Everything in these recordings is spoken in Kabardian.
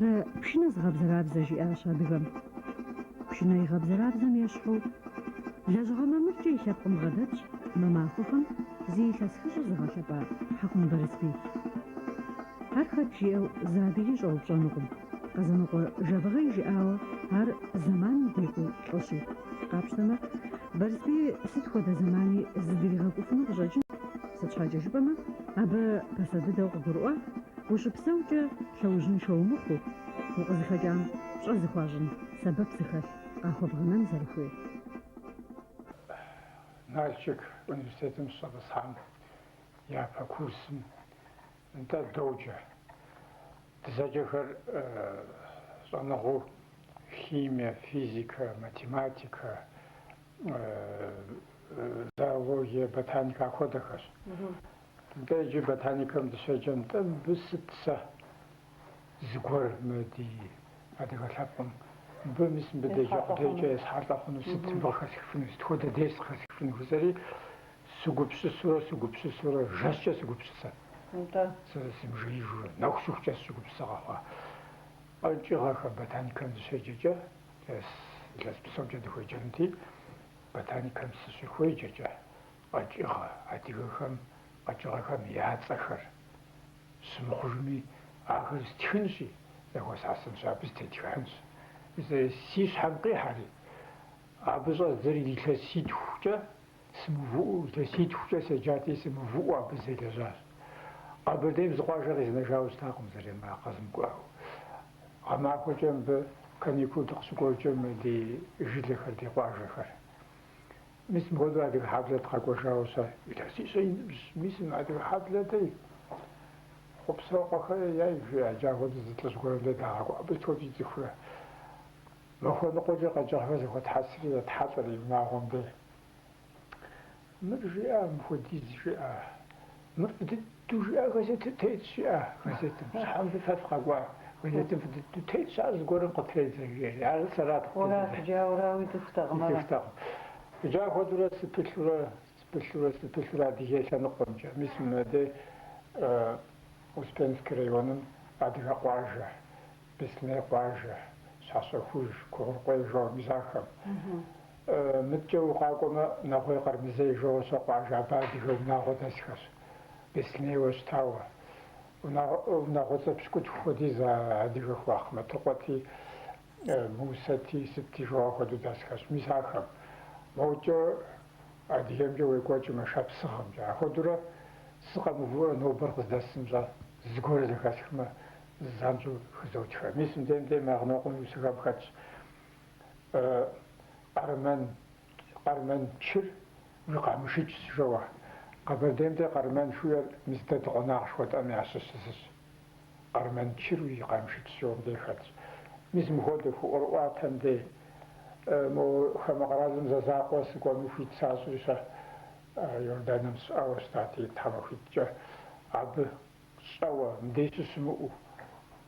нэхърэ пшынэ зыгъэбзэрабзэ, жиӏащ адыгэм. Пшынэ игъэбзэрабзэм ещхьу, лэжьыгъэ мамыркӏэ и лъэпкъым бгъэдэтщ мы махуэхэм зи илъэс хыщӏыр зыгъэлъэпӏа Хьэкъун Барэсбий. Ар хэт жиӏэу зы адыги щӏэупщӏэнукъым. Къэзанокъуэ Жэбагъы жиӏауэ, ар зэманым декӏуу лӏыщи. Къапщтэмэ, Барэсбий сыт хуэдэ зэмани зыдригъэкӏуфыну къыщӏэкӏынт, сыт щхьэкӏэ жыпӏэмэ, абы пасэ дыдэу къыгурыӏуат, ущыпсэукӏэ лъэужьыншэ умыхъуу, укъызыхэкӏам пщӏэ зыхуащӏын, сэбэп зыхэлъ къахуэбгъэнэн зэрыхуейр. Налшык университетым сыщӏэтӏысхьам япэ курсым нтӏэ доджэ. Дызэджэхэр щӏэныгъэу химие, физикэ, математикэ, зоологие, ботаникэ апхуэдэхэщ. Нтӏэ иджы ботаникэм дыщеджэм, нтӏэ мыбы сыт сэ зыгуэр мы ди адыгэ лъэпкъым, мыбы мис мыбы деджэ къудейкӏэ есхьэлӏэ хъуну, сыт мыбы къыхэсхыфыну, сыт хуэдэ дерс къыхэсхыфыну жысӏэри, сыгупсысурэ, сыгупсысурэ, жэщкӏэ сыгупсысэт. Нтӏэ. Сэ сымыжеижурэ, нэху щыхукӏэ сыщыгупсысэ къэхъуа. Къэкӏыгъэхэм ботаникэм дыщеджэкӏэ, илъэс псомкӏэ дыхуеджэнути, ботаникэм сыщыхуеджэкӏэ, къэкӏыгъэ, адыгэхэм къэкӏыгъэхэм я цӏэхэр щымыхъужми, ахэр стхынщи, зэхуэсхьэсынщ, абы сытетхыхьынщ. Жысӏэри, си щхьэм къихьэри, абы щӏэздзэри илъэситхукӏэ сымыувыӏэу, илъэситхукӏэ седжати, сымыувыӏэу абы селэжьащ. Къэбэрдейм зы къуажэ къизнэжауэ щытакъым Заремэ, къэзмыкӏуауэ. Гъэмахуэкӏэ мыбы каникул дыкъыщыкӏуэкӏэ мы ди жылэхэр, ди къуажэхэр. Мис мыпхуэдэу Адыгэ-Хьэблэ дыкъэкӏуэжауэ щэ илъэсищэ и ныбжьщ. Мис мы Адыгэ-Хьэблэ дей Хъупсырокъуэхэ яй жиӏа, иджы апхуэдэу зы лӏыжь гуэрым дей дагъэкӏуа. Абы сыт хуэдэу ицӏыхурэ? Махуэ ныкъуэкӏэ къэкӏыгъэхэр зэхуэтхьэсри етхьэлӏэри унагъуэм дей. Мыр жиӏа, мыпхуэдиз жиӏа. Мыр фӏы дыдэу жиӏа газетым тетщ, жиӏа газетым. Щхьэ мыбы фэ фыкъэкӏуа? Газетым фӏы дыдэу тетщ, ар зыгуэрым къытредзэ, жиӏэри. Ар сэрат Уэрат, иджы ауэрауи ицӏыхутэкъым, ара? Ицӏыхутэкъым. Иджы апхуэдэурэ сыпылъурэ, сыпылъурэ, сыпылъурэ Адыгей лъэныкъуэмкӏэ. Мис мыдей Успенский районым адыгэ къуажэ, Беслъэней къуажэ, Щхьэщэхуж, Кугъурыкъуей жоуэ, мис ахэм. Мыдкӏэ укъакӏуэмэ, Нэгъуей Къэрмызей жоуэ щэ къуажэ, абы адыгэ унагъуэ дэсхэщ, Беслъэнейуэ щытауэ. Унагъуэцӏэ пщыкӏутху хуэдиз адыгэху Ахъмэтыкъуэти, Мусэти, сытти жоуэ хуэдэу дэсхэщ. Мис ахэм. Мокӏэ Адыгеймкӏэ уекӏуэкӏмэ, Шапсыгъымкӏэ. Апхуэдэурэ сыкъэмыувыӏэурэ нобэр къыздэсым щэ зыгуэр зэхэсхмэ, занщӏэу хызотхэ. Мис мыдейм дей Магънокъуэм и усэхэм хэтщ. Къармэн, Къармэн чыр уи къамышыкӏщ жоуэ. Къэбэрдейм дей къармэн жыхуиӏэр мис дэ дыгъуэнагъ жыхуэтӏэм ящыщ зыщ. Къармэн чыр уи къамышыкӏщ жоуэ мыдей хэтщ. Мис мыхуэдэу ӏуэрыӏуатэм дей мо хамэ къэралым зэ закъуэ сыкӏуэну хуит сащӏри щэ Иорданием сыщыӏауэ щытати, тхьэмахуитӏкӏэ абы щӏэуэ, мыдей щыщымыӏэу,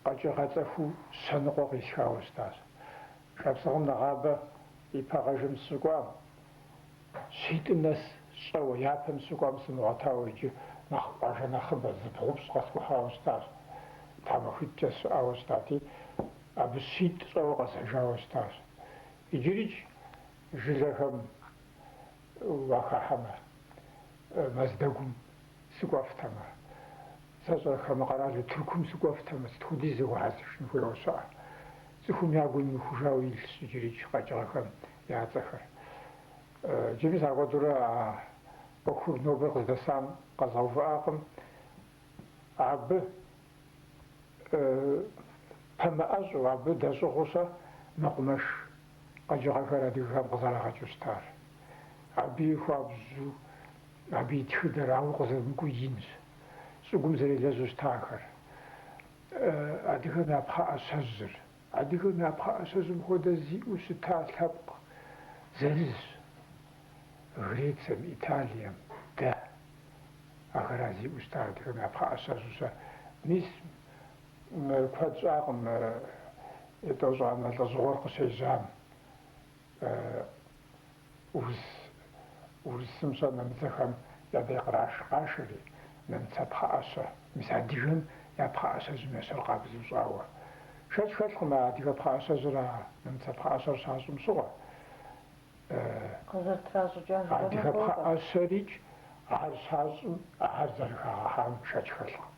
къэкӏыгъэцӏэхуу щэ ныкъуэ къисхауэ щытащ. Шапсыгъым нэгъабэ ипэ гъэжым сыщыкӏуам, щитӏым нэс щӏэуэ, япэм сыщыкӏуам сымыгъуэтауэ иджы нэхъ къуажэ нэхъыбэ, зыбгъупщӏ къэскӏухьауэ щытащ. Тхьэмахуитӏкӏэ сыщыӏауэ щытати, абы щитӏ щӏэуэ къэсхьыжауэ щытащ. Иджырикӏ жылэхэм уахыхьэмэ, Мэздэгум сыкӏуэфтэмэ, сэ сщӏэрэ хамэ къэралу Тыркум сыкӏуэфтэмэ, сыт хуэдиз зэхуэхьэсыжын хуейуэ щыӏэ. Цӏыхум я гум имыхужауэ илъщ иджырикӏ къэкӏыгъэхэм я цӏэхэр. Иджы мис апхуэдэурэ а ӏуэхур нобэр къыздэсам къэзгъэувыӏакъым. Абы пэмыӏэщӏэу, абы дэщӏыгъуу щэ мэкъумэш къэкӏыгъэхэр адыгэхэм къызэрагъэкӏыу щытар. Абыи хуабжьу абы и тхыдэр ауэ къызэрымыкӏуэу инщ. Щӏыгум зэрелэжьу щытахэр. Адыгэм я пхъэӏэщэжьыр. Адыгэм я пхъэӏэщэжьым хуэдэ зиӏэу щыта лъэпкъ зырызщ. Грецием, Италием, дэ. Ахэра зиӏэу щыта адыгэм я пхъэӏэщэжьу щэ. Мис куэд щӏакъым етӏощӏанэ лӏэщӏыгъуэр къыщежьам. Урыс, Урысым щэ нэмыцэхэм я дей къраш къашэри, нэмыцэ пхъэӏэщэ. Мис адыгэм я пхъэӏэщэжьым ещхьыркъабзэу щӏауэ. Шэч хэлъкъым а адыгэ пхъэӏэщэжьыр а нэмыцэ пхъэӏэщэр щащӏым щыгъуэ. Къызэрытращӏыкӏа жыпӏэмэ Адыгэ хъуакъэ? пхъэӏэщэрикӏ ар щащӏым ар зэрыхагъэхьам шэч хэлъкъым.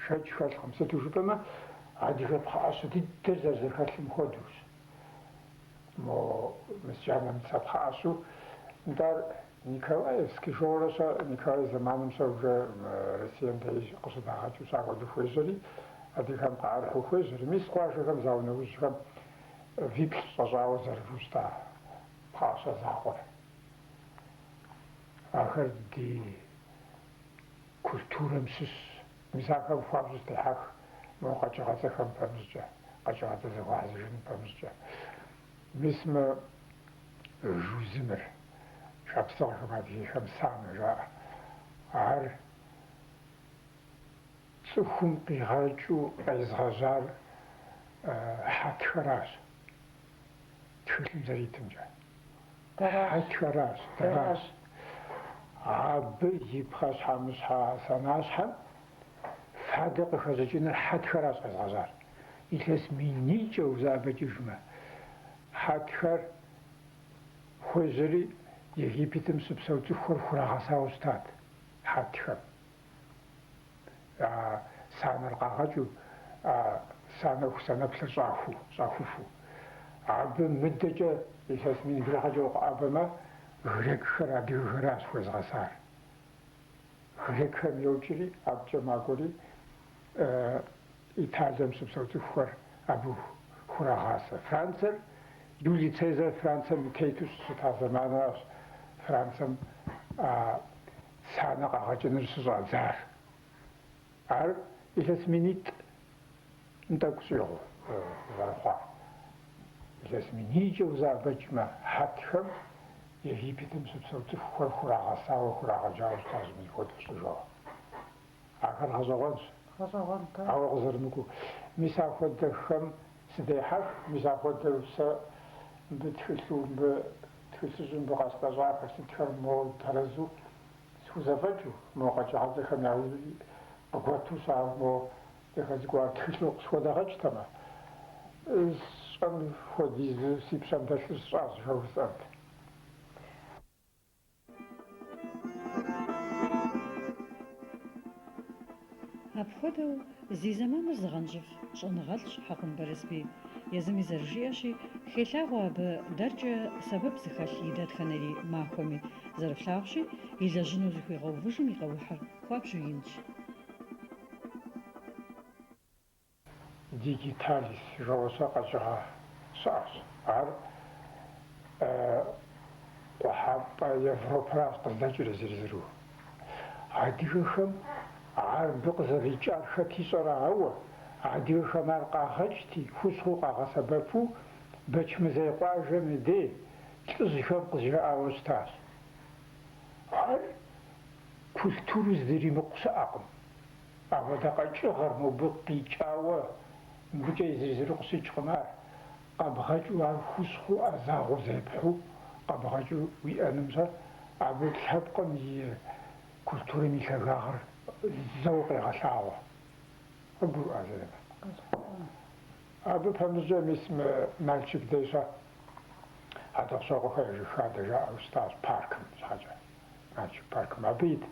Шэч хэлъкъым. Сыту жыпӏэмэ, адыгэ пхъэӏэщэ дыдэр зэрызэхэлъым хуэдэущ. Мо мис а нэмыцэ пхъэӏэщэу, нтӏэ ар Николаевский жорэ-щэ, Николай зэманым щэ уже Россием деж къыщыдагъэкӏыу щэ апхуэдэу хуежьэри, адыгэхэм къаӏэрыхьэу хуежьэри. Мис къуажэхэм зауэ нэужьхэм виплӏ щӏэщӏауэ зэрыву щыта пхъэӏэщэ закъуэр. Ахэр ди культурэм щыщ. Мис ахэм хуабжьу сыдехьэх мо къэкӏыгъэцӏэхэм пэмыщӏкӏэ, къэкӏыгъэцӏэ зэхуэхьэсыжыным пэмыщӏкӏэ. Мис мы жузымыр, шапсыгъхэм, адыгейхэм санэ жаӏэ. Ар цӏыхум къигъэкӏыу къезгъэжьар хьэтхэращ, тхылъым зэритымкӏэ. Дэращ. Хьэтхэращ, дэращ. Абы и пхъэщхьэмыщхьэ санащхьэм фадэ къыхэщӏыкӏыныр хьэтхэращ къезгъэжьар. Илъэс минийкӏэ узэӏэбэкӏыжмэ, хьэтхэр хуежьэри Египетым щыпсэу цӏыхухэр хурагъэсауэ щытат хьэтхэм. А санэр къагъэкӏыу, а санэху санэплъыр щӏахуу, щӏахуфу. Абы мыдэкӏэ илъэс мин бжыгъэкӏэ укъэӏэбэмэ, грекхэр адыгэхэращ хуезгъэсар. Грекхэм йокӏри, абыкӏэ макӏуэри, Италием щыпсэу цӏыхухэр абы хурагъасэ. Францэр, Юлий Цезарь Францэм и тету щыщыта зэманращ Францэм а санэ къэгъэкӏыныр щыщӏадзар. Ар илъэс минитӏ тӏэкӏу щӏигъу зэрыхъуар. Илъэс минийкӏэ узэӏэбэкӏмэ, хьэтхэм Египетым щыпсэу цӏыхухэр хурагъэсауэ, хурагъэджауэ щытащ мыпхуэдэу фщӏы жауэ. Ахэр гъэщӏэгъуэнщ. Гъэщӏэгъуэн-тӏэ. Ауэ къызэрымыкӏуэу. Мис апхуэдэхэм сыдехьэх, мис апхуэдэу сэ мыбы тхылъу, мыбы тхылъыжьу мыбы къэстӏэщӏахэр, сытхэр мо тэрэзу схузэфӏэкӏыу, мо къэкӏыгъэцӏэхэм я къыгуэту сэ ар мо дахэ цӏыкӏуу ар тхылъу къысхуэдэгъэкӏтэмэ, сщӏэн хуэдизу си пщэм дэлъыр сщӏащ, жыхуэсӏэнт. Апхуэдэу зи зэманыр зыгъэнщӏыф щӏэныгъэлӏщ Хьэкъун Барэсбий. Езыми зэрыжиӏэщи, хелъагъуэ абы дэркӏэ сэбэп зыхэлъ и дэтхэнэри махуэми. Зэрыфлъагъущи, илэжьыну зыхуигъэувыжым и къэухьыр хуабжьу инщ. Дигиталис жэуэ щэ къэкӏыгъэ щыӏэщ. Ар Къухьэпӏэ Европэращ къыздэкӏыр езыр-езыру. Адыгэхэм ар мыбы къызэрикӏар хэт ищӏэрэ, ауэ адыгэхэм ар къагъэкӏти, хущхъуэу къагъэсэбэпу Бэчмызей къуажэм и дей лӏыжьхэм къызжаӏауэ щытащ. Ар культуру здыримыкъу щыӏэкъым. Апхуэдэ къэкӏыгъэр мобы къикӏауэ мыбыкӏэ езыр-езыру къыщыкӏкъым ар. Къэбгъэкӏыу ар хущхъуэу ӏэзагъэу зепхьэу къэбгъэкӏыу уиӏэным-щэ, абы лъэпкъым и культурэм и лъагагъыр зэуэ къегъэлъагъуэ. Къыбгурыӏуа, Заремэ? Абы пэмыщӏкӏэ мис мы Налшык дей-щэ Хьэтӏохъущокъуэхэ я жыг хадэ жаӏэу щытащ паркым щхьэкӏэ. Налшык паркым. Абы ит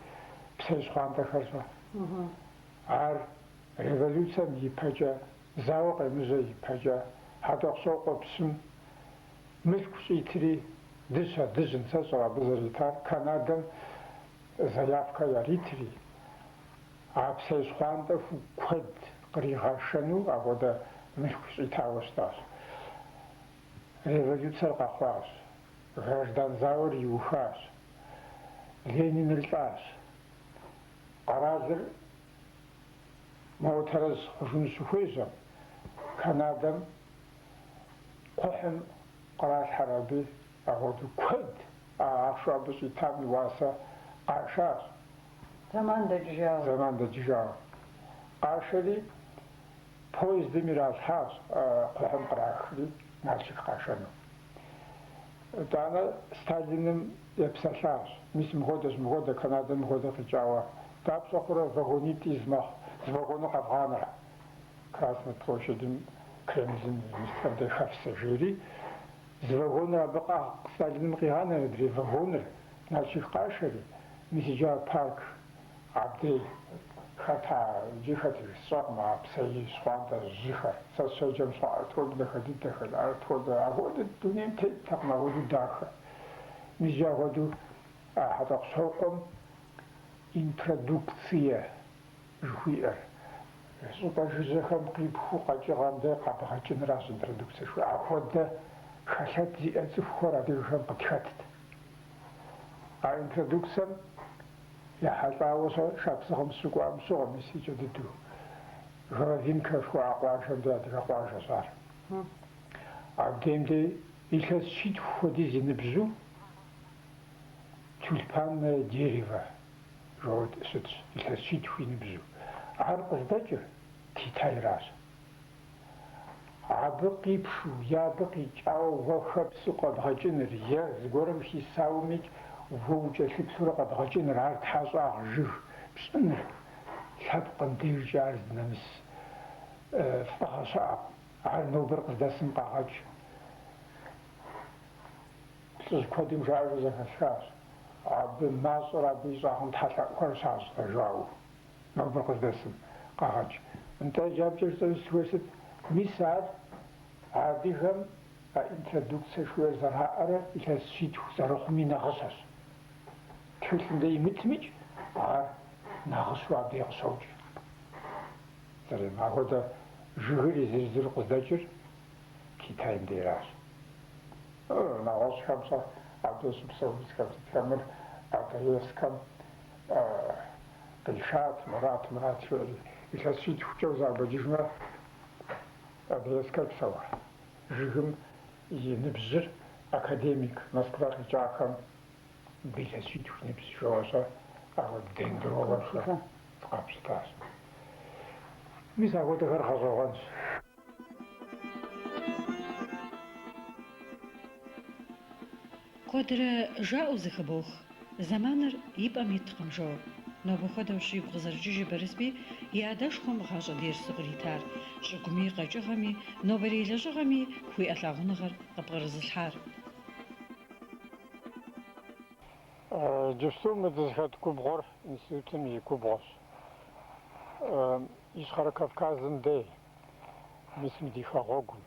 псей щхъуантӏэхэр-щэ. Ар революцэм и пэкӏэ, зауэ къемыжьэ и пэкӏэ Хьэтӏохъущокъуэ пщым мылъку щӏитри, дыщэ, дыжьын сэ сщӏэрэ абы зэритар, Канадэм заявкэ яритри, а псей щхъуантӏэ куэд къригъэшэну апхуэдэ мылъку щӏитауэ щытащ. Революцэр къэхъуащ. Граждан зауэр иухащ. Лениныр лӏащ. Къэралыр моуэ тэрэз хъужыну щыхуежьэм, Канадэм кхъухьым къралъхьэр аби апхуэдэу куэд а ахъшэу абы щӏитам и уасэ къашащ. Зэман дэкӏыжауэ. Зэман дэкӏыжауэ. Къашэри поездым иралъхьащ, кхъухьым кърахри Налшык къашэну. Итӏанэ Сталиным епсэлъащ. Мис мыхуэдэщ, мыхуэдэ, Канадэм мыхуэдэ къикӏауэ. Дапщэ хъурэ вагонитӏ из мэхъу, зы вагоныр къэвгъанэрэ? Красной площадым. Кремлым и министрэм дей хэфсэ жери, зы вагоныр абы Сталиным къигъанэри, адрей вагоныр Налшык къашэри, мис иджы а парк абдей хэта, иджы хэтыж сщӏэкъым а псей щхъуантӏэ жьыхэр. Сэ сыщеджэм щхъуантӏэ дахэ дыдэхэр, ар тхуэдэ, ахуэдэ дунейм теттэкъым, ахуэдэу дахэ. Мис иджы ахуэдэу а Хьэтӏохъущокъуэм интродукция жыхуиӏэр. Щӏыпӏэ жыжьэхэм къипхуу къэкӏыгъэм дэ къэбгъэкӏынращ интродукция жыхуиӏэр. Апхуэдэ хэлъэт зиӏэ цӏыхухэр адыгэхэм къытхэтт. А интродукцэм ехьэлӏауэ сэ Шапсыгъым сыщыкӏуам щыгъуэ, мис икӏэ дыдэу, Головинкэ жыхуаӏэ къуажэм дей адыгэ къуажэщ ар. Абдейм дей илъэс щитху хуэдиз и ныбжьу тюльпанное дерево жоуэ щытщ, илъэс щитху и ныбжьу. Ар къыздэкӏыр Китайращ. Абы къипшу е абы къикӏауэ уэ хэпсу къэбгъэкӏыныр е зыгуэрым хисаумикӏ уэ укӏэлъыплъурэ къэбгъэкӏыныр, ар тхьэщӏагъ жыг пщӏыныр, лъэпкъым дежкӏэ ар здынэмыс фӏыгъэ щыӏэкъым. Ар нобэр къыздэсым къагъэкӏ. Лӏыжь куэдым жаӏэжу зэхэсхащ, абы мащӏэр абы и щӏагъым тхьэлъэӏухэр щащӏрэ жаӏэу. Нобэр къыздэсым къагъэкӏ. Нтӏэ, иджы абыкӏэ жысӏэну сыхуейр сыт? Мис ар адыгэм а интродукцэ жыхуиӏэр зэраӏэрэ илъэс щитху зэрыхъум и нагъыщэщ. Тхылъым дэ имытмикӏ, ар нагъыщэу абдей къыщокӏ. Зэремэ, апхуэдэ жыгыр езыр-езыру къыздэкӏыр Китайм дейращ. Нэгъуэщӏхэм щэ абдей щыпсэу урысхэм сытхэм мыр Одоевскэм къишат, мырат, мырат жиӏэри. Илъэс щитхукӏэ узэӏэбэкӏыжмэ, Одоевскэр псэуа. Жыгым и ныбжьыр академик Москва къикӏахэм мыбы илъэс щитху и ныбжь жоуэ щэ, апхуэдэ дендрологхэр къапщытащ. Мис апхуэдэхэр гъэщӏэгъуэнщ. Куэдрэ жаӏэу зэхыбох, зэманыр и пӏэм иткъым жоуэ. Нобэ хуэдэущ игу къызэрыкӏыжыр Барэсбий и адэшхуэм гъащӏэ дерсу къритар, щӏыгуми, къэкӏыгъэми, нобэрей лэжьыгъэми хуиӏэ лъагъуныгъэр къыпкърызылъхьар. Иджыпсту мы дызыхэт губгъуэр институтым и губгъуэщ. Ищхъэрэ Кавказым дей, мис мы ди хэгъуэгум,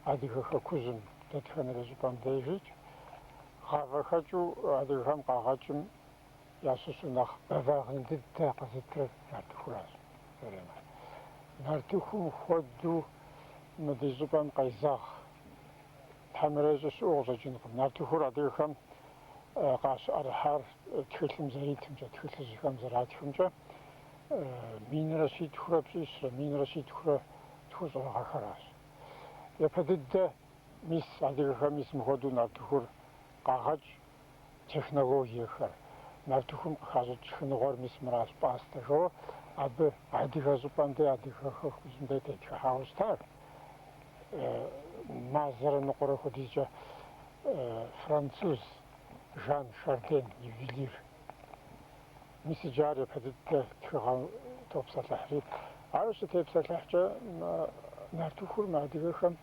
Адыгэ хэкужьым дэтхэнэри щӏыпӏэм дежикӏ, гъавэхэкӏыу адыгэхэм къагъэкӏым ящыщу нэхъ бэвагъ ин дыдэ къэзытыр нартыхуращ, Заремэ. Нартыхум хуэдэу мы ди щӏыпӏэм къезэгъ Тхьэм ирещӏи щыӏэу къыщӏэкӏынкъым. Нартыхур адыгэхэм къащыӏэрыхьар тхылъым зэритымкӏэ, тхылъыжьхэм зэратхымкӏэ, минрэ щитхурэ пщӏищрэ, минрэ щитхурэ тхущӏрэ гъэхэращ. Япэ дыдэ мис адыгэхэм мис мыхуэдэу нартыхур къагъэкӏ технологиехэр. Нартыхум къыхащӏыкӏ шхыныгъуэр мис мыращ пӏастэ жоуэ, абы адыгэ щӏыпӏэм дей, адыгэ хэкужьым дей тетхыхьауэ щытар. Мазэрэ ныкъуэрэ хуэдизкӏэ француз Жан Шарден ювелир. Мис иджы ар япэ дыдэ тхыгъэм топсэлъыхьри. Ар щытепсэлъыхькӏэ нартыхур мы адыгэхэм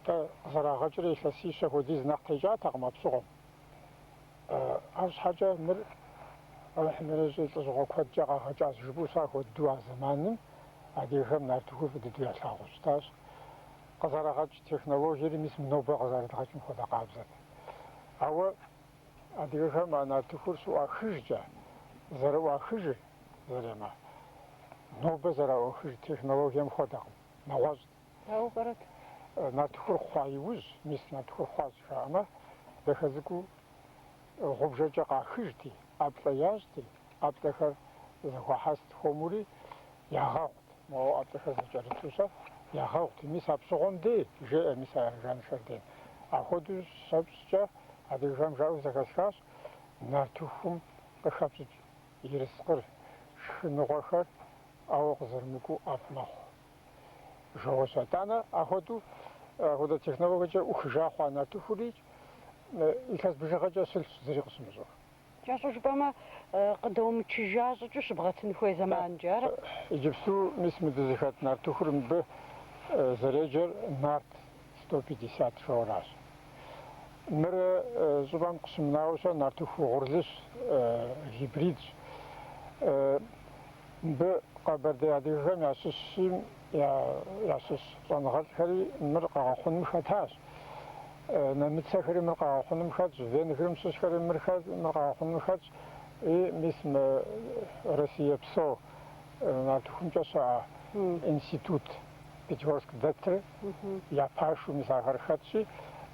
дэ къызэрагъэкӏрэ илъэсищэ хуэдиз нэхъ текӏатэкъым апщыгъуэм. Арщхьэкӏэ мыр Алыхьым ирещӏи лӏэщӏыгъуэ куэдкӏэ къагъэкӏащ жыпӏэу щэ апхуэдэу а зэманым адыгэхэм нартыхур фӏы дыдэу ялъагъуу щытащ. Къызэрагъэкӏ технологиери мис мы нобэ къызэрыдгъэкӏым хуэдэ къабзэт. Ауэ адыгэхэм а нартыхур щыӏуахыжкӏэ, зэрыӏуахыжыр, Заремэ, нобэ зэраӏуахыж технологием хуэдэкъым, нэгъуэщӏт. Дауэ пӏэрэт? Нартыхур хъуа иужь, мис нартыхур хъуащ жаӏэмэ, дахэ цӏыкӏуу гъубжэкӏэ къахыжти, ӏэплӏэ ящӏти, ӏэплӏэхэр зэхуахьэст хуэмури, ягъэгъут. Моуэ ӏэплӏэхэр зэкӏэрыту щэ, ягъэгъут. Мис апщыгъуэм дей, жеӏэ мис а Жан Шарден. Апхуэдэу щэпщӏкӏэ адыгэхэм жаӏэу зэхэсхащ, нартыхум къыхэпщӏыкӏ ерыскъыр, шхыныгъуэхэр ауэ къызэрымыкӏуэу ӏэфӏ мэхъу. Жоуэ щэ. Итӏанэ апхуэдэу, апхуэдэ технологиекӏэ ӏухыжа хъуа нартыхури илъэс бжыгъэкӏэ щылъщ зыри къыщымыщӏу. Кӏэщӏу жыпӏэмэ, къыдомычыжа щӏыкӏэу щыбгъэтын хуей зэманкӏэ, ара? Иджыпсту мис мы дызыхэт нартыхур мыбы зэреджэр Нарт 150 жэуэращ. Мыр щӏыпӏэм къыщымынауэ-щэ нартыху угъурлыщ, гибридщ. Мыбы къэбэрдей адыгэхэм ящыщым ящыщ щӏэныгъэлӏхэри мыр къэгъэхъуным хэтащ. Нэмыцэхэри мыр къэгъэхъуным хэтщ, Венгрым щыщхэри мыр къэгъэхъуным хэтщ. И мис мы Россие псо нартыхумкӏэ щыӏэ институт Пятигорск дэтыр я пашэу мис ахэр хэтщи,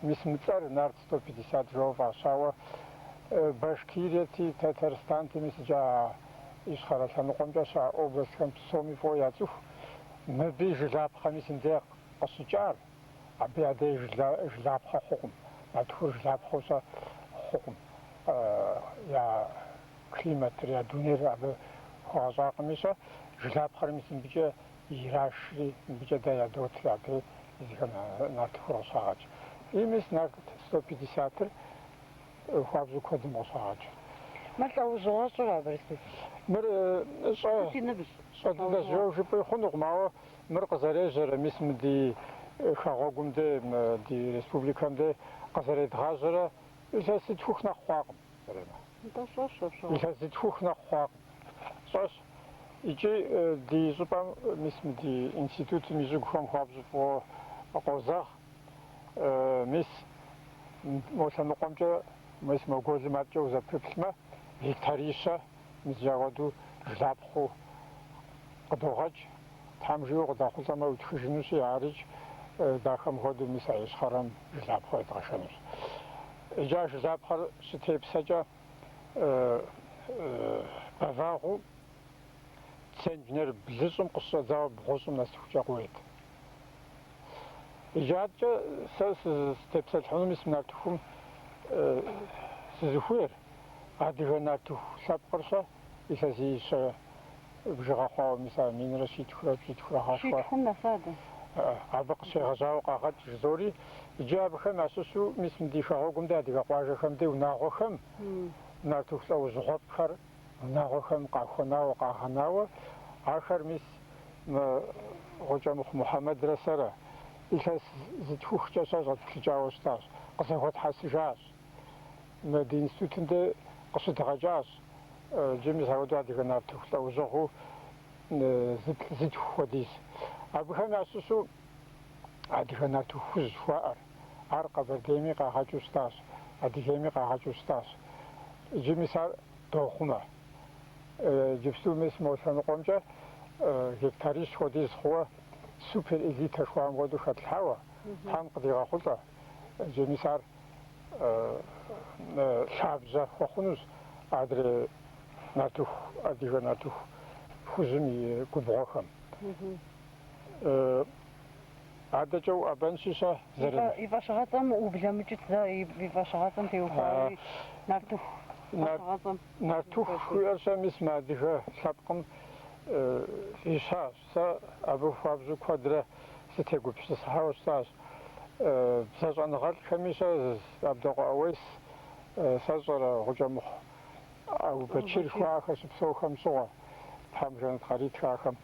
мис мы цӏэр Нарт 150 жэуэ фӏащауэ Башкириети, Тэтэрстанти, мис иджы а ищхъэрэ лъэныкъуэмкӏэ щыӏэ областхэм псоми фӏыуэ яцӏыху. Мыбы жылапхъэ мис мыбдеж къыщыкӏар, абы я деж жылапхъэ хъукъым, нартыхур жылапхъэу-щэ хъукъым. Я климатыр, я дунейр абы хуэгъэщӏакъыми-щэ, жылапхъэр мис мыбыкӏэ ирашри, мыбыкӏэ дэ ядотри, абы езыхэм нартыхур къыщагъэкӏ. И мис Нарт 150-р хуабжьу куэдым къыщагъэкӏ. Мыр лӏэужьыгъуэщӏэра, Барэсбий? Мыр щӏэ, Сыт и ныбжь? щӏэ дыдэщ жэуэ жыпӏи хъунукъым, ауэ мыр къызэрежьэрэ, мис мы ди хэгъуэгум де, мы ди республикэм де къызэредгъажьэрэ илъэс зытхух нэхъ хъуакъым, Заремэ. Нтӏэ, щӏэщ апщыгъуэм. Илъэс зытхух нэхъ хъуакъым. Щӏэщ. Икӏи ди щӏыпӏэм, мис мы ди институтым и щӏыгухэм хуабжьу фӏыуэ къозэгъ. Мис мо лъэныкъуэмкӏэ, мис мо гуэлым адэкӏэ узэпрыплъмэ, гектарищэ мис апхуэдэу жылапхъэу къыдогъэкӏ. Тхьэм жиӏэу къыдэхъулӏэмэ утхыжынущи, арикӏ дахэм хуэдэу мис а ищхъэрэм жылапхъэу едгъэшэнущ. Иджы а жылапхъэр щытепсэкӏэ бэвагъыу центнер блыщӏым къыщыщӏэдзауэ бгъущӏым нэсыхукӏэ къыует. Иджы адэкӏэ сэ сызытепсэлъыхьыну мис мы нартыхум сызыхуейр, адыгэ нартыху лъэпкъыр-щэ илъэсищэ бжыгъэ хъуауэ мис а минрэ щитхурэ пщӏитхурэ гъэшхуэ. Щитхум нэса дэ. Абы къыщегъэжьауэ къагъэкӏ жызори. Иджы абыхэм ящыщу мис мы ди хэгъуэгум де адыгэ къуажэхэм де унагъуэхэм нартыху лӏэужьыгъуэфӏхэр унагъуэхэм къахуэнауэ, къагъэнауэ, ахэр мис мы Гъукӏэмыхъу Мухьэмэдрэ сэрэ илъэс зытхухкӏэ-щэ щӏэтплъыкӏауэ щытащ, къызэхуэтхьэсыжащ. Мы ди институтым де къыщыдгъэкӏащ. Иджы мис апхуэдэу адыгэ нартыху лӏэужьыгъуэу зытху хуэдиз. Абыхэм ящыщу адыгэ нартыху хужь жыхуаӏэр, ар Къэбэрдейми къагъэкӏыу щытащ, Адыгейми къагъэкӏыу щытащ. Иджы мис ар дохъумэ. Иджыпсту мис мо лъэныкъуэмкӏэ гектарищ хуэдиз хъууэ супер элитэ жыхуаӏэм хуэдэу хэтлъхьауэ, Тхьэм къыдигъэхъулӏэ. Иджы мис ар лъабжьэ хуэхъунущ адрей нартыху, адыгэ нартыху хужьым и губгъуэхэм. Адэкӏэ уӏэбэнщи-щэ, Заремэ. И фӏэщыгъэцӏэм ублэмыкӏыт зэ, и фӏэщыгъэцӏэм теухуауи, нартыху фӏэщыгъэцӏэм. Нартыху жыхуиӏэр-щэ мис мы адыгэ лъэпкъым фӏищащ. Сэ абы хуабжьу куэдрэ сытегупсысыхьауэ щытащ. Бзэ щӏэныгъэлӏхэми-щэ Абдокъуэ Ӏэуес сэ сщӏэрэ Гъукӏэмыхъу Ӏэубэчыр жыхуаӏэхэр щыпсэухэм щыгъуэ, Тхьэм жэнэт къаритхэ ахэм.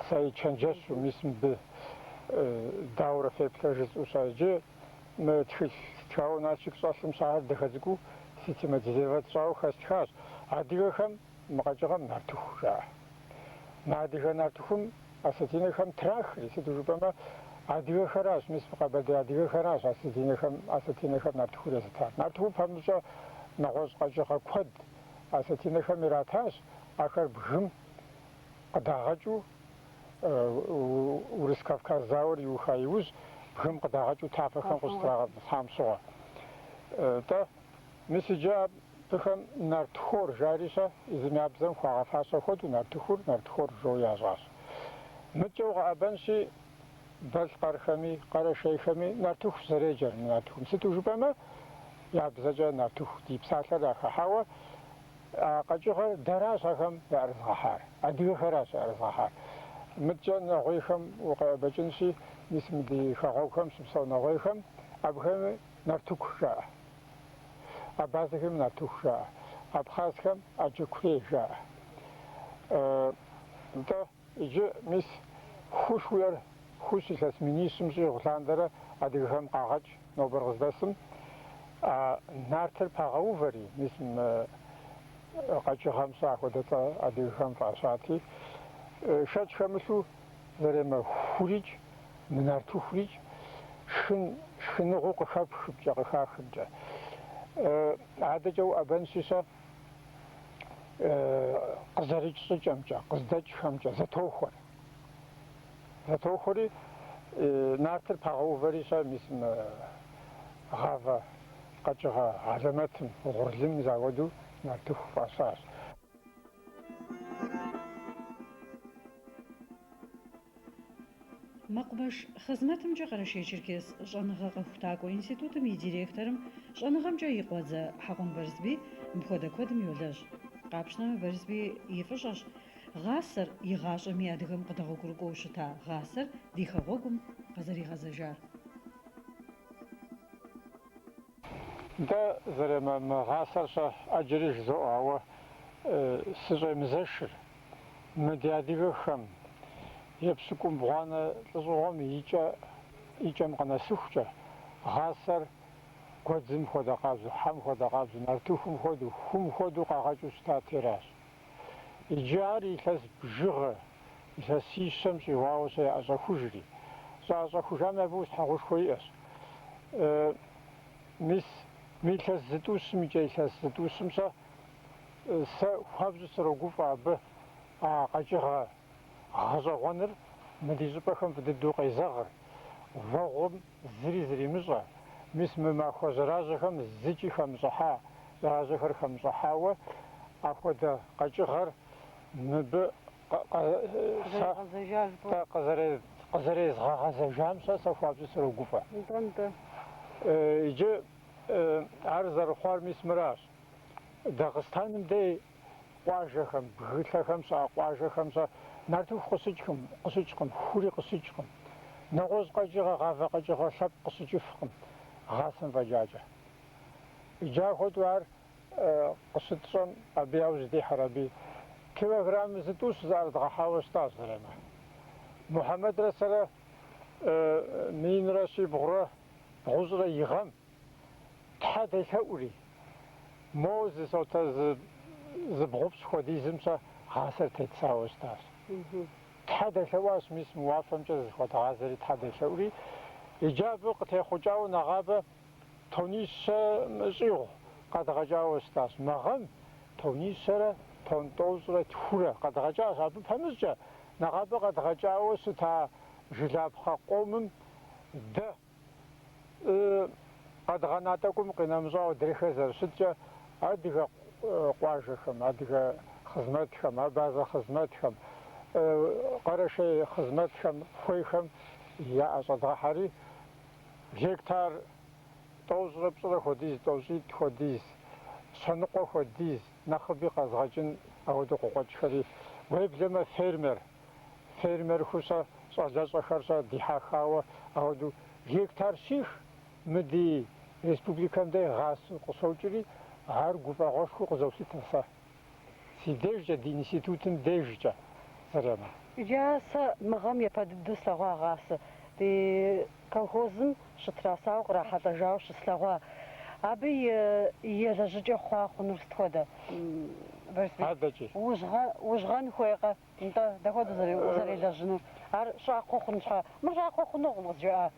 Сэ и чэнджэщу мис мыбы дауэрэ феплърэ жысӏэу-щэ. Иджы мы тхылъ стхауэ Налшык щӏэлъым щэ ар дахэ цӏыкӏуу систематизировать сщӏауэ хэстхащ. Адыгэхэм мы къэкӏыгъэм нартыху жаӏэ. Мы адыгэ нартыхум осетинэхэм трахри, сыту жыпӏэмэ, адыгэхэращ, мис мы къэбэрдей адыгэхэращ осетинэхэм, осетинэхэм нартыхур езытар. Нартыхум пэмыщӏэ нэгъуэщӏ къэкӏыгъэ куэд осетинэхэм иратащ, ахэр бгым къыдагъэкӏыу, Урыс-Кавказ зауэр иуха иужь, бгым къыдагъэкӏыу тафэхэм къыщытрагъэтӏысхьам щыгъуэ. Тӏэ, мис иджы абыхэм нартхор жари-щэ, езым я бзэм хуагъэфащэ хуэдэу нартыхур нартхор жоуэ ящӏащ. Мыдкӏэ укъэӏэбэнщи, балъкъэрхэми, къэрэшейхэми нартыхущ зэреджэр мы нартыхум. Сыту жыпӏэмэ, я бзэкӏэ нартыху ди псалъэр яхыхьауэ, А къэкӏыгъэр дэращ ахэм яӏэрызгъэхьар, адыгэхэращ яӏэрызгъэхьар. Мыдкӏэ нэгъуейхэм укъеӏэбэкӏынщи, мис мы ди хэгъуэгухэм щыпсэу нэгъуейхэм абыхэми нартыку жаӏэ. Абазэхэми нартыху жаӏэ. Абхъазхэм аджыкурей жаӏэ. Нтӏэ, иджы мис ху жыхуиӏэр. Хущ илъэс минищым щӏигъу лъандэрэ адыгэхэм къагъэкӏ нобэр къыздэсым. А нартыр пагъэувэри, мис мы къэкӏыгъэм щэ апхуэдэ цӏэ адыгэхэм фӏащати, шэч хэмылъу Заремэ хурикӏ, мы нартыхурикӏ, шхын, шхыныгъуэу къыхэпхымкӏэ, къыхахымкӏэ. Адэкӏэ уӏэбэнщи щэ къызэрыкӏ щӏыкӏэмкӏэ, къыздэкӏхэмкӏэ зэтохуэр. Зэтохуэри, нартыр пагъэувэри щэ мис мы гъавэ къэкӏыгъэ хьэлэмэтым, угъурлым мис апхуэдэу нартыху фӏащащ. Мэкъумэш хъызмэтымкӏэ Къэрэшей-Черкес щӏэныгъэ-къэхутакӏуэ институтым и директорым щӏэныгъэмкӏэ и къуэдзэ Хьэкъун Барэсбий мыпхуэдэ куэдым йолэжь. Къапщтэмэ, Барэсбий и фӏыщӏэщ гъасэр игъащӏэми адыгэм къыдэгъуэгурыкӏуэу щыта гъасэр ди хэгъуэгум къызэригъэзэжар. Нтӏэ, Заремэ, мы гъасэр щэ ӏэджэри жызоӏэ, ауэ сыщӏемызэшыр мы ди адыгэхэм епщыкӏубгъуанэ лӏыщӏыгъуэм и кӏэ и кӏэм къынэсыхукӏэ гъасэр гуэдзым хуэдэ къабзэу, хьэм хуэдэ къабзэу, нартыхум хуэдэу, хум хуэдэу къагъэкӏыу щытати аращ. Иджы ар илъэс бжыгъэ, илъэсищэм щӏигъуауэ щэ яӏэщӏэхужри. Щӏаӏэщӏэхужами абы ущхьэгъушхуэ иӏэщ. Мис мы илъэс зытӏущым икӏэ илъэс зытӏущым щэ сэ хуабжьу срогуфӏэ абы а къэкӏыгъэ гъэщӏэгъуэныр мы ди щӏыпӏэхэм фӏы дыдэу къезэгъыр, уэгъум зыри зримыщӏэ, мис мы махуэ жьэражьэхэм зыкӏи хэмыщӏыхьа, жьэражьэхэр хэмыщӏыхьауэ апхуэдэ къэкӏыгъэр мыбы къызэрезгъэгъэзэжам щэ сэ хуабжьу срогуфӏэ. Иджы ар зэрыхъуар мис мыращ. Дагъыстаным дей къуажэхэм, бгылъэхэм щыӏэ къуажэхэм щэ нартыху къыщыкӏкъым, къыщыкӏкъым, хури къыщыкӏкъым. Нэгъуэщӏ къэкӏыгъэ, гъавэ къэкӏыгъэ лъэпкъ къыщыкӏыфкъым гъасэм фӏэкӏакӏэ. Иджы ахуэдэу ар къыщытщӏэм абы яужь дихьэр аби килограмм зытӏущ зыӏэрыдгъэхьауэ щытащ, Заремэ. Мухьэмэдрэ сэрэ минрэ щибгъурэ бгъущӏрэ и гъэм Тхьэ делъэӏури, мо зы сотэ зыбгъупщӏ хуэдизым щэ гъасэр тетсауэ щытащ. Тхьэ делъэӏуащ, мис мы уафэмкӏэ зыхуэдгъазэри Тхьэ делъэӏури, иджы абы къытехъукӏауэ нэгъабэ тонищэ щӏигъу къэдгъэкӏауэ щытащ. Мы гъэм тонищэрэ тонн тӏощӏрэ тхурэ къэдгъэкӏащ. Абы пэмыщӏкӏэ нэгъабэ къэдгъэкӏауэ щыта жылапхъэ къомым дэ Къэдгъэна тӏэкӏум къинэмыщӏауэ адрейхэр зэрыщыткӏэ адыгэ къуажэхэм, адыгэ хъызмэтхэм, абазэ хъызмэтхэм, къэрэшей хъызмэтхэм хуейхэм яӏэщӏэдгъэхьэри, гектар тӏощӏрэ пщӏырэ хуэдиз, тӏощӏитӏ хуэдиз, щэныкъуэ хуэдиз нэхъыби къэзгъэкӏын апхуэдэу къыкъуэкӏхэри, уеблэмэ фермер. Фермерхэу щэ, щӏалэщӏэхэр щэ дихьэхауэ апхуэдэу гектар щих мы ди республикэм дей гъасэу къыщокӏри, ар гуфӏэгъуэшхуэу къызолъытэ сэ. Си дежкӏэ, ди институтым дежкӏэ, Заремэ. Иджы сэ мы гъэм япэ дыдэу слъэгъуа гъасэ. Ди колхозым щытрасауэ кърахьэлӏэжауэ щыслъэгъуа. Абы и елэжьыкӏэ хъуа хъунур сыт хуэдэ, Барэсбий? Адэкӏи. Ужьгъэн хуейкъэ? Нтӏэ, дапхуэдэу узэрелэжьынур? Ар щӏакхъуэ хъун щхьа? Мыр щӏакхъуэ хъунукъым, къызжаӏа.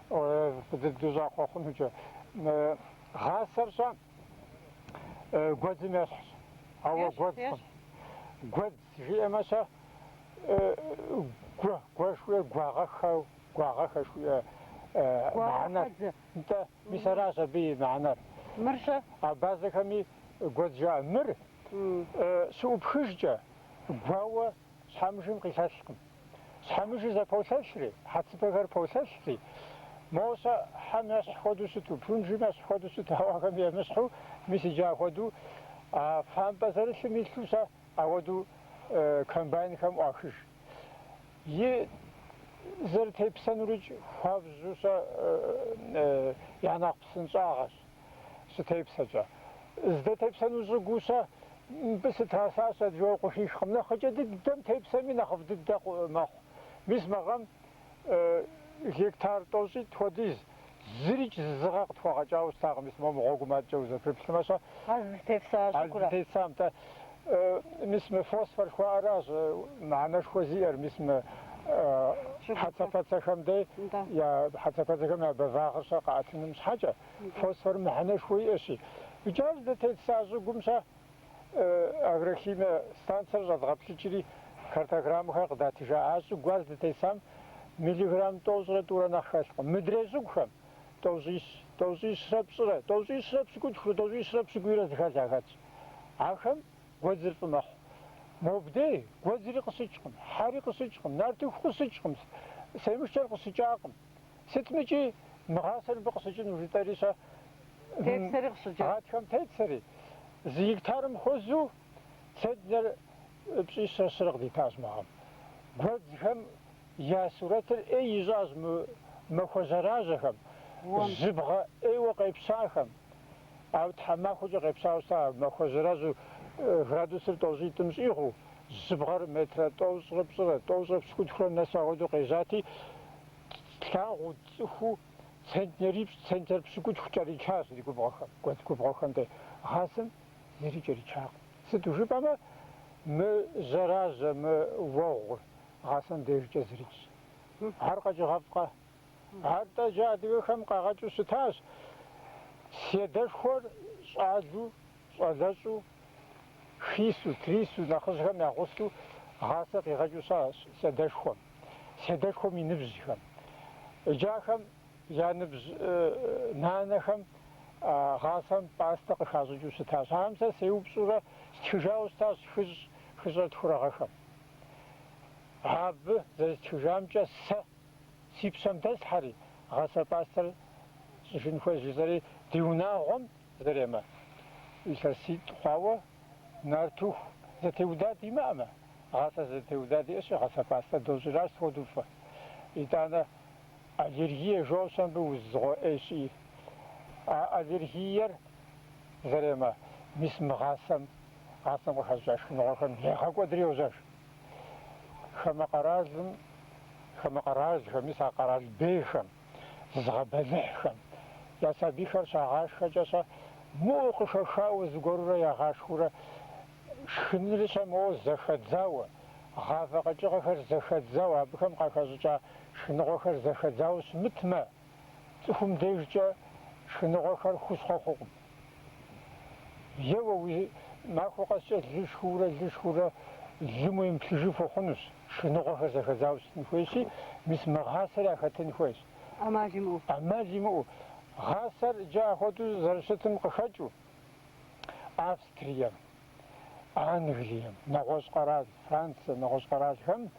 Фӏы дыдэу щӏакхъуэ хъунукӏэ. Мы гъасэр щэ гуэдзым ещхьщ, ауэ гуэдзкъым. Гуэдз жиӏэмэ щэ гуэ, гуэ жыхуиӏэр гуагъэххэу, гуагъэхэ жыхуиӏэ мыхьэнэр. Нтӏэ, мис аращ абы и мыхьэнэр. Мыр щэ? Абазэхэми гуэдз жаӏэ. Мыр щыӏупхыжкӏэ Гуауэ щхьэмыжым къилъэлъкъым. Щхьэмыжыр зэполъэлъри, хьэцыбэхэр полъэлъри, моуэ щэ хьэм ещхь хуэдэу щыту, прунжым ещхь хуэдэу щыту, ауэ ахэм емыщхьу, мис иджы ахуэдэу а фампӏэ зэрылъым илъу щэ ахуэдэу комбайнхэм ӏуахыж. И зэрытепсэнурикӏ хуабжьу щэ я нэхъ псынщӏагъэщ. Щытепсэкӏэ. Здэтепсэну щӏыгуу щэ, мыбы сытрасащ жиӏэу къыхихкъым. Нэхъыкӏэ дыдэм тепсэми нэхъыфӏ дыдэ мэхъу. Мис мы гъэм Гектар тӏощӏитӏ хуэдиз зырикӏ зы зы гъэ къытхуэгъэкӏауэ щытакъым, мис мо мы гъуэгум адэкӏэ узэпрыплъмэ-щэ. А зытепса щӏыгура? А зытетсам, нтӏэ. Мис мы фосфор жыхуаӏэращ мыхьэнэшхуэ зиӏэр, мис мы хьэцэпэцэхэм дей я хьэцэпэцэхэм я бэвагъыр-щэ къаӏэтыным щхьэкӏэ фосфорым мыхьэнэшхуэ иӏэщи. Иджы ар здытетса щӏыгум-щэ Агрохимие станцэр щӏэдгъэплъыкӏри, картограммэхэр къыдатыжа. А щӏыгу ар здытесам миллиграмм тӏощӏрэ тӏурэ нэхъ хэлъкъым. Мыдрей щӏыгухэм тӏощӏищ, тӏощӏищрэ пщӏырэ, тӏощӏищрэ пщыкӏутхурэ, тӏощӏищрэ пщыкӏуийрэ зыхэлъ яхэтщ. Ахэм гуэдзыр фӏы мэхъу. Мобдей гуэдзри къыщыкӏкъым, хьэри къыщыкӏкъым, нартыху къыщыкӏкъым, семышкӏэр къыщыкӏакъым. Сытмикӏи мы гъасэр мыбы къыщыкӏыну жытӏэри-щэ? Тетсэри къыщыкӏа. Гъатхэм тетсэри. Зы гектарым хуэзэу центнер пщӏищрэ щырэ къыдитащ мы гъэм. Гуэдзхэм я сурэтыр ӏей ищӏащ мы махуэ жьэражьэхэм, жьыбгъэ ӏейуэ къепщахэм. Ауэ тхьэмахуэкӏэ къепщауэ щыта махуэ жьэражьэу градусыр тӏощӏитӏым щӏигъуу, жьыбгъэр метрэ тӏощӏрэ пщӏырэ, тӏощӏрэ пщыкӏутхурэ нэсу апхуэдэу къежьати, Тлъагъуу, тцӏыхуу центнерипщӏ, центнер пщыкӏутху кӏэричащ ди губгъуэхэм, гуэдз губгъуэхэм дей. Гъасэм зыри кӏэричакъым. Сыту жыпӏэмэ, мы жьэражьэ, мы уэгъур гъасэм дежкӏэ зырикӏщ. Ар къэкӏыгъэфӏкъэ? Ар тӏэ иджы адыгэхэм къагъэкӏыу щытащ. Си адэшхуэр щӏалэу, щӏалэщӏу, хису, трису, нэхъыжьхэм я гъусэу гъасэ къигъэкӏыу щытащ си адэшхуэм. Си адэшхуэм и ныбжьхэм. Иджы ахэм я ныбжь нанэхэм гъасэм пӏастэ къыхащӏыкӏыу щытащ. Ахэм сэ сеупщӏурэ стхыжауэ щытащ хыщӏ, хыщӏрэ тхурэ гъэхэм. Абы зэрыстхыжамкӏэ сэ си пщэм дэслъхьэри, гъасэ пӏастэр щӏыжын хуейщ жысӏэри, ди унагъуэм Заремэ, илъэситӏ хъуауэ нартыху зэтеуда димыӏэмэ, гъасэ зэтеуда диӏэщи, гъасэ пӏастэ дощӏри аращ сыт хуэдэу фӏы. Итӏанэ аллергие жаӏэу мыбы узыгъуэ ӏей щыӏи. А аллергиер, Заремэ, мис мы гъасэм, гъасэм къыхэщӏыкӏа шхыныгъуэхэм егъэкӏуэдри йожьэж. Хамэ къэралым, хамэ къэралхэм, мис а къэрал бейхэм, зызыгъэбэлыхьхэм я сабийхэр щагъашхэкӏэ-щэ, моуэ къыхэхауэ зыгуэрурэ ягъашхыурэ, шхыныр-щэ моуэ зэхэдзауэ, гъавэ къэкӏыгъэхэр зэхэдзауэ, абыхэм къахэщӏыкӏа шхыныгъуэхэр зэхэдзауэ щымытмэ, цӏыхум дежкӏэ шхыныгъуэхэр хущхъуэ хъукъым. Еуэ, уи махуэ къэскӏэ лы шхыурэ, лы шхыурэ, лым уемыплъыжыф ухъунущ. Шхыныгъуэхэр зэхэдзауэ щытын хуейщи, мис мы гъасэр яхэтын хуейщ. ӏэмал имыӏэу. ӏэмал имыӏэу. Гъасэр иджы ахуэдэу зэрыщытым къыхэкӏыу, Австрием, Англием, нэгъуэщӏ къэрал, Франция, нэгъуэщӏ къэралхэм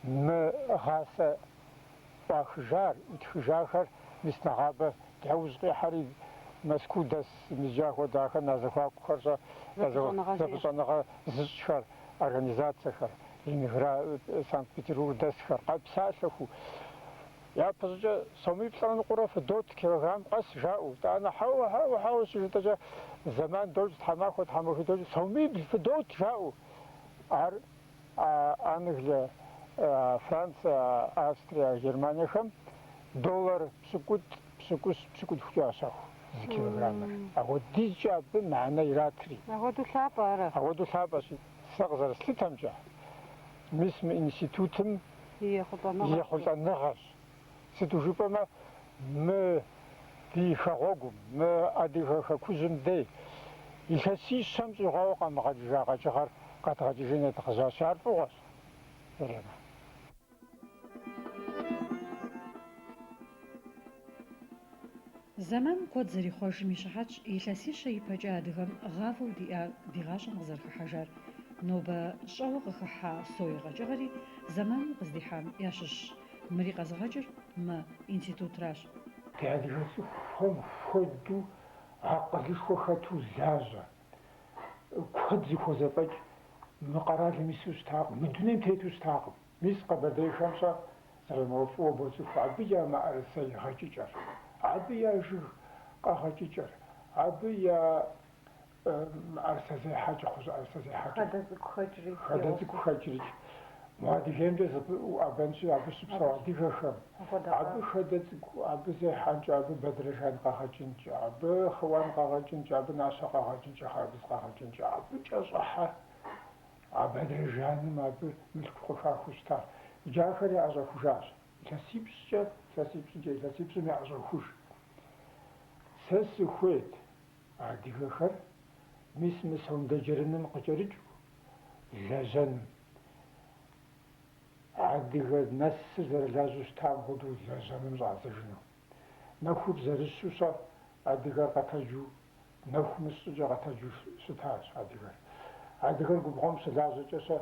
мы гъасэ ӏуахыжар, ӏутхыжахэр мис нэгъабэ дяужь къихьэри, Мэзкуу дэс мис иджы ахуэдэ ахэм я зэхуакухэр-щэ, зэпыщӏэныгъэ зыщӏхэр, организацэхэр, Ленинград, Санкт-Петербург дэсхэр къэпсалъэху. Япэщӏыкӏэ сомиплӏрэ ныкъуэрэ фыдот килограмм къэс жаӏэу, итӏанэ хьэуэ, хьэуэ, хьэуэ щыжытӏэкӏэ зэман докӏ, тхьэмахуэ, тхьэмахуитӏ докӏ, сомибл фыдот жаӏэу. Ар Англие, Франция, Австрия, Германиехэм доллар пщыкӏутӏ, пщыкӏущ, пщыкӏутхукӏэ ящэху зы килограммыр. Апхуэдизкӏэ абы мыхьэнэ иратри. Апхуэдэу лъапӏэ ара? Апхуэдэу лъапӏэщи, сэ къызэрыслъытэмкӏэ, мис мы институтым И ехъулӏэныгъэщ. ехъулӏэныгъэщ. Сыту жыпӏэмэ, мы ди хэгъуэгум, мы адыгэ хэкужьым дей илъэсищэм щӏигъуауэ къамыгъэкӏыжа къэкӏыгъэр къэдгъэкӏыжын едгъэжьащи, ар фӏыгъуэщ, Заремэ. Зэманым куэд зэрихъуэжым и щыхьэтщ илъэсищэ ипэкӏэ адыгэм гъавэу диӏар ди гъащӏэм къызэрыхыхьэжар. Нобэ щӏэуэ къыхыхьа сое къэкӏыгъэри зэманым къыздихьам ящыщщ. Мыри къэзыгъэкӏыр мы институтращ. Ди адыгэ цӏыхухэм хуэдэу акъылышхуэ хэту лажьэ, куэд зыхузэфӏэкӏ мы къэралым ису щытакъым, мы дунейм тету щытакъым. Мис къэбэрдейхэм-щэ Заремэ фӏыуэ боцӏыху, абы я мыӏэрысэ гъэкӏыкӏэр, абы я жыг къэгъэкӏыкӏэр, абы я мыӏэрысэ зехьэкӏэ, кхъужьӏэрысэ зехьэкӏэр. Хадэ цӏыкӏу хэкӏри. Хадэ цӏыкӏу хэкӏрикӏ. Мо Адыгеймкӏэ уӏэбэнщи, абы щыпсэу адыгэхэм, абы хадэ цӏыкӏу, абы зехьэнкӏэ, абы бэдрэжан къэгъэкӏынкӏэ, абы хъыуан къэгъэкӏынкӏэ, абы нащэ къэгъэкӏынкӏэ, хъарбыз къэгъэкӏынкӏэ, абы кӏэщӏыхьэ а бэдрэжаным абы мылъку къыхахыу щытащ. Иджы ахэр яӏэщӏэхужащ. Илъэсипщӏкӏэ, илъэсипщӏкӏэ, илъэсипщӏым яӏэщӏохуж. Сэ сыхуейт адыгэхэр мис мы сондэджэрыным къыкӏэрыкӏыу лэжьэным. Адыгэ нэсыр зэрылажьэу щытам хуэдэу лэжьэным щӏадзэжыну. Нэхур зэрыщу-щэ адыгэр къэтэджу, нэху мыщ щӏыкӏэ къэтэджу щытащ адыгэр. Адыгэр губгъуэм щылажьэкӏэ-щэ,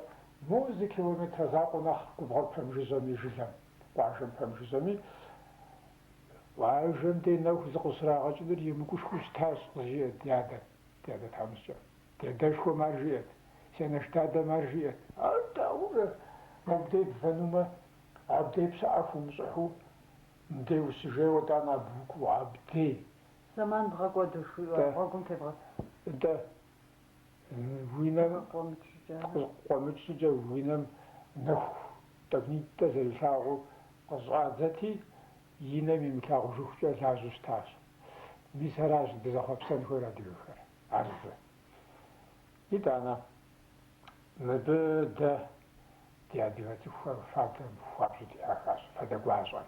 мо зы километрэ закъуэ нэхъ губгъуэр пэмыжыжьэми жылэм, къуажэм пэмыжыжьэми, къуажэм дей нэху зыкъыщрагъэкӏыныр емыкӏушхуэу щытащ, къызжиӏэт ди адэ, ди адэ тхьэмыщкӏэм. Ди адэшхуэм ар жиӏэт, си анэш дадэм ар жиӏэт. Ар дауэрэ мобдей бвэнумэ, абдей пщыӏэ хуумыщӏыхьу, мыбдей ущыжейуэ тӏанэ абы укӏуэу, абдей. Зэман бгъэкӏуэду жыхуиӏэу, гъуэгум тебгъэт. Нтӏэ, уи нэм къыкъуэмыкӏ щӏыкӏэ уи нэм нэху тӏэкӏунитӏэ зэрилъагъуу къыщӏадзэти, и нэм имылъагъужыхукӏэ лажьэу щытащ. Мис аращ дызэхъуэпсэн хуейр адыгэхэр. Ар зы. Итӏанэ, мыбы дэ ди адыгэ цӏыхухэр фадэм хуабжьу дихьэхащ, фадэ гуащӏэм.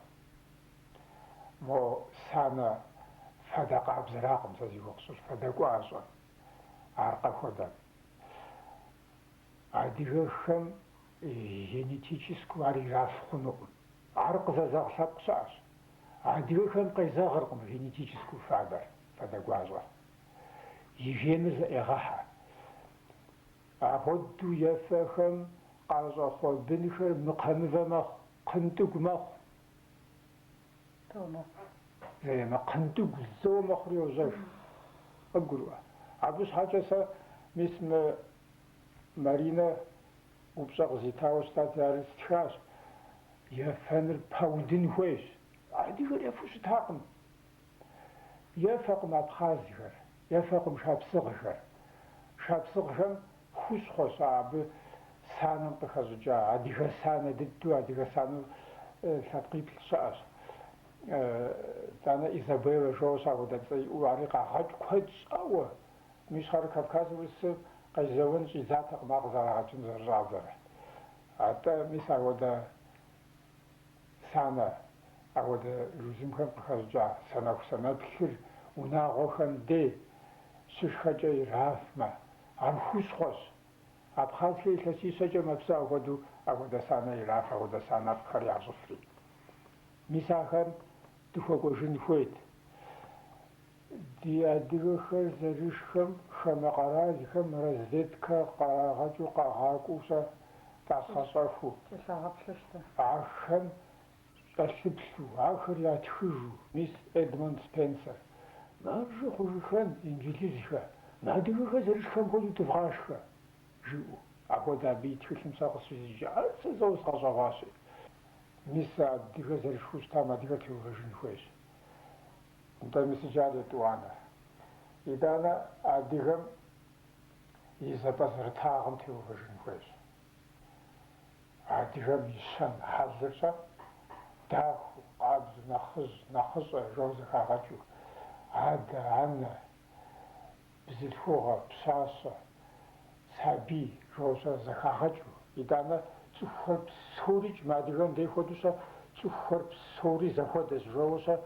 Мо санэ фадэ къабзэракъым сэ зи гугъу сщӏыр, фадэ гуащӏэм, аркъэ хуэдэм. Адыгэхэм генетическэу ар ираф хъунукъым. Ар къызэзэгъ лъэпкъ щыӏэщ. Адыгэхэм къезэгъыркъым генетическэу фадэр, фадэ гуащӏэр. И геныр зэӏегъэхьэ. Апхуэдэу ефэхэм къащӏэхъуэ бынхэр мыкхъэмывэ мэхъу, кхъынтӏыгу мэхъу. Заремэ, кхъынтӏыгу зэуэ мэхъури йожьэж. Къыбгурыӏуа? Абы щхьэкӏэ сэ мис мы Маринэ упщӏэ къызитауэ щытати, ари стхащ. Ефэныр пэудын хуейщ. Адыгэр ефэу щытакъым. Ефэкъым абхъазхэр, ефэкъым шапсыгъхэр. Шапсыгъхэм хущхъуэщ абы санэм къыхэщӏыкӏа, адыгэ санэ дыдэу, адыгэ санэу лъэпкъиплӏ щыӏэщ. Итӏанэ Изабеллэ жоуэ щэ апхуэдэ цӏэ иӏэу ари къагъэкӏ куэд щӏауэ. Мы Ищхъэрэ Кавказ урысым къезэуэн щӏидзатэкъым ар къызэрагъэкӏын зэрыщӏадзэрэ. Атӏэ мис апхуэдэ Санэ, апхуэдэ жызумхэм къыхэщӏыкӏа санэху-санэплъыр унагъуэхэм дей щышхэкӏэ ирафмэ, ар хущхъуэщ. Абхъазхэр илъэсищэкӏэ мэпсэу апхуэдэу апхуэдэ санэ ираф, апхуэдэ санэфӏхэр ящӏыфри. Мис ахэм дыхуэкӏуэжын хуейт. Ди адыгэхэр зэрышхэм хамэ къэралхэм разведкэ кърагъэкӏыу къагъакӏуэу-щэ тӏасхъэщӏэхыу. Ахэм кӏэлъыплъу, ахэр ятхыжу. Мис Эдмонд Спенсер. Маржэ хъужыхэн, инджылызхэ, мы адыгэхэр зэрышхэм хуэдэу дывгъашхэ, жиӏэу. Апхуэдэ абы и тхылъым сэ къысщызджа, ар сэ зэуэ згъэщӏэгъуащи. Мис адыгэ зэрышхыу щытам адыгэр теувэжын хуейщ. Нтӏэ, мис иджы ар етӏуанэ. Итӏанэ адыгэм и зэпӏэзэрытагъым теувэжын хуейщ. Адыгэм и щэн хьэлыр-щэ, дахэу, къабзэу, нэхъыжь, нэхъыщӏэ жоуэ зэхагъэкӏыу, адэ, анэ, бзылъхугъэ, пщащэ, сабий жоуэ-щэ зэхагъэкӏыу. Итӏанэ цӏыхухэр псорикӏ, мы адыгэм дей хуэдэу-щэ, цӏыхухэр псори зэхуэдэщ жоуэ-щэ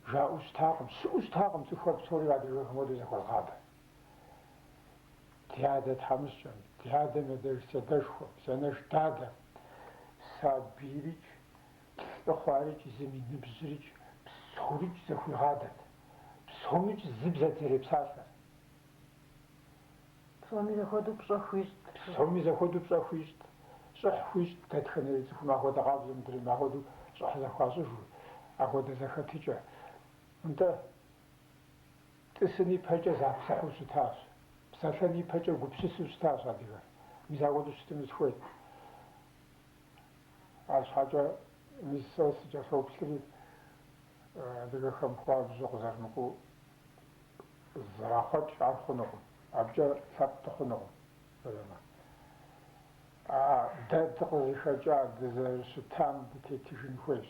жаӏэу щытакъым, щыӏэу щытакъым цӏыхухэр псори адыгэхэм хуэдэу зэхуэзгъадэ. Ди адэ тхьэмыщкӏэм, ди адэм и адэж си адэшхуэм, си анэш дадэм, сабийрикӏ, лӏы хъуарикӏ, зым и ныбжьрикӏ, псорикӏ зэхуигъадэт. Псомикӏ зы бзэт зэрепсалъэр. Псоми зэхуэдэу пщӏэ хуищӏт. Псоми зэхуэдэу пщӏэ хуищӏт, щӏыхь хуищӏт дэтхэнэ цӏыхум апхуэдэ къабзэу мыдрейм апхуэдэу щӏыхь зэхуащӏыжу, апхуэдэ зэхэтыкӏэ. Нтӏэ, тӏысын ипэкӏэ заплъыхьу щытащ, псэлъэн ипэкӏэ гупсысу щытащ адыгэр. Мис апхуэдэу щытыну сыхуейт. Арщхьэкӏэ мис сэ сыкӏэлъоплъри, адыгэхэм хуабжьу къызэрымыкӏуэу зэрахъуэкӏ, ар хъунукъым. Абыкӏэ лъэпкъ дыхъунукъым, Заремэ. А дэ дыкъызыхэкӏа дызэрыщытам дытетыжын хуейщ.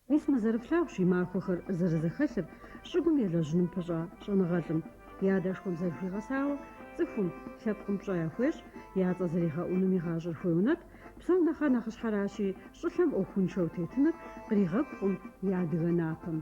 Мис мы зэрыфлъагъущ и махуэхэр зэрызэхэлъыр щӏыгум елэжьыным пыщӏа щӏэныгъэлӏым. И адэшхуэм зэрыхуигъэсауэ, цӏыхум, лъэпкъым пщӏэ яхуещӏ, я цӏэ зэригъэӏунум и гъащӏэр хуеунэтӏ, псом нэхърэ нэхъыщхьэращи, щӏылъэм ӏуэхуншэу тетыныр къригъэкӏукъым и адыгэ напэм.